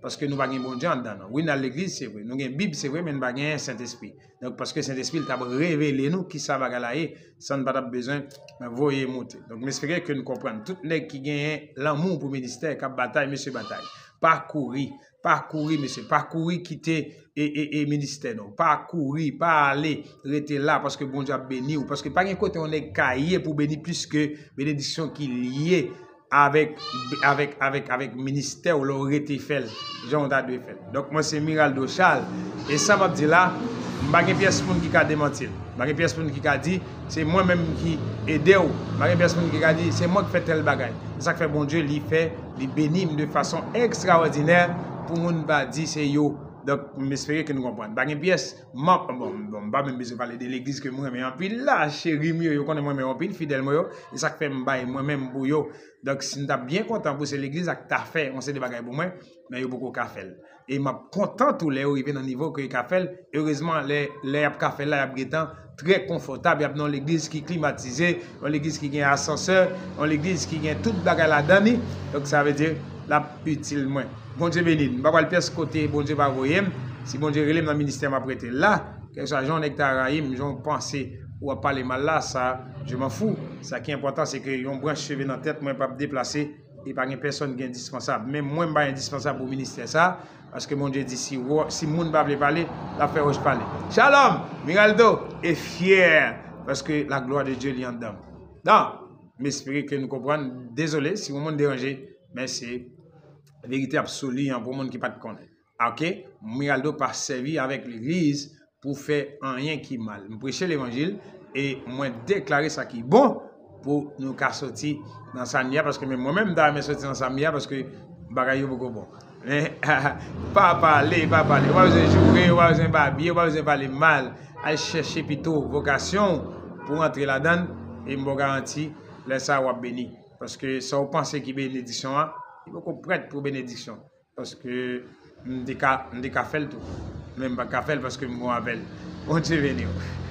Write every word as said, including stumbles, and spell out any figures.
Paske nou pa gen Bondye anndan nou. Wi, n al legliz, se vre. Nou gen Bib, se vre, men nou pa gen Sentespri. Donk, paske Sentespri, li t ap revele nou kisa bagay la ye, san n pa t ap bezwen voye moute. Donk, m espere ke n konprann. Tout nèg ki genyen lanmou pou ministè, k ap batay, mesye batay. Pa kouri, pa kouri, mesye. Pa kouri kite e, e, e ministè nou. Pa kouri, pa ale, rete la, paske Bondye ap beni w. Paske pa gen kote yon nèg ka ye pou beni plis ke benediksyon ki lye avèk, avèk, avèk, avèk ministè w lè w rete fè l jan w ta dwe fè l. Donk, mwen se Miraldo Charles. E sa m ap di la, m pa gen pyès moun ki ka demanti l. M pa gen pyès moun ki ka di, se mwen menm ki ede w. M pa gen pyès moun ki ka di, se mwen ki fè tèl bagay. Se sa k fè Bondye, li fè, li beni m de fason ekstrawòdinè pou moun pa di se yo. Donk, m espere ke nou konprann. Pa gen pyès, m ap, bon, bon, m pa menm bezwen pale de legliz ke m renmen anpil la, cheri m yo, yo konnen m renmen yo anpil, fidèl mwen yo. E sa k fè m bay mwen menm pou yo. Donk, si m t ap byen kontan pou se legliz la k ta fè yon seri de bagay pou mwen, men yo poko ka fè l. E m ap kontan tou lè yo rive nan nivo ke yo ka fè l. Erezman, lè, lè y ap ka fè l la, y ap gentan trè konfòtab. Y ap nan yon legliz ki klimatize, yon legliz ki gen asansè, yon legliz ki gen tout bagay ladan li. Donk, sa vle di, l ap itil mwen. Bondye beni n. M pa pral pyès kote Bondye pa voye m. Si Bondye rele m nan ministè, m ap rete la. Kèlkeswa jan yon nèg ta rayi m, jan w panse ou ap pale mal la, sa, je m'en fous. Sa ki enpòtan, se ke yon branch cheve nan tèt mwen p ap deplase e pa gen pèsonn ki endispansab. Menm mwen, m pa endispansab pou ministè sa, paske Bondye di si, wo- si moun pa vle pale, l ap fè wòch pale. Shalom! Miraldo e fyè, paske la gloire de Dieu li anndan m. Donk, m espere ke nou konprann. Dezole si yon moun deranje, men se verite absoli an pou moun ki pa t konnen. Ok? Miraldo pa sèvi avèk legliz pou fè anyen ki mal. M preche levanjil e mwen deklare sa ki bon pou nou ka soti nan sa n ye a, paske menm mwen menm, m ta renmen soti nan sa m ye a, paske bagay yo poko bon. Men, pa pale, pa pale. Ou pa bezwen joure, ou pa bezwen babye, ou pa bezwen pale mal. Al chèche pito vokasyon w pou w antre ladan l, e m ba w garanti, lè sa a w ap beni. Paske sa w panse ki benediksyon an, li poko prèt pou benediksyon. Paske m te ka, m te ka fè l tou. Men m pa ka fè l paske m gon avè l. Bondye beni w.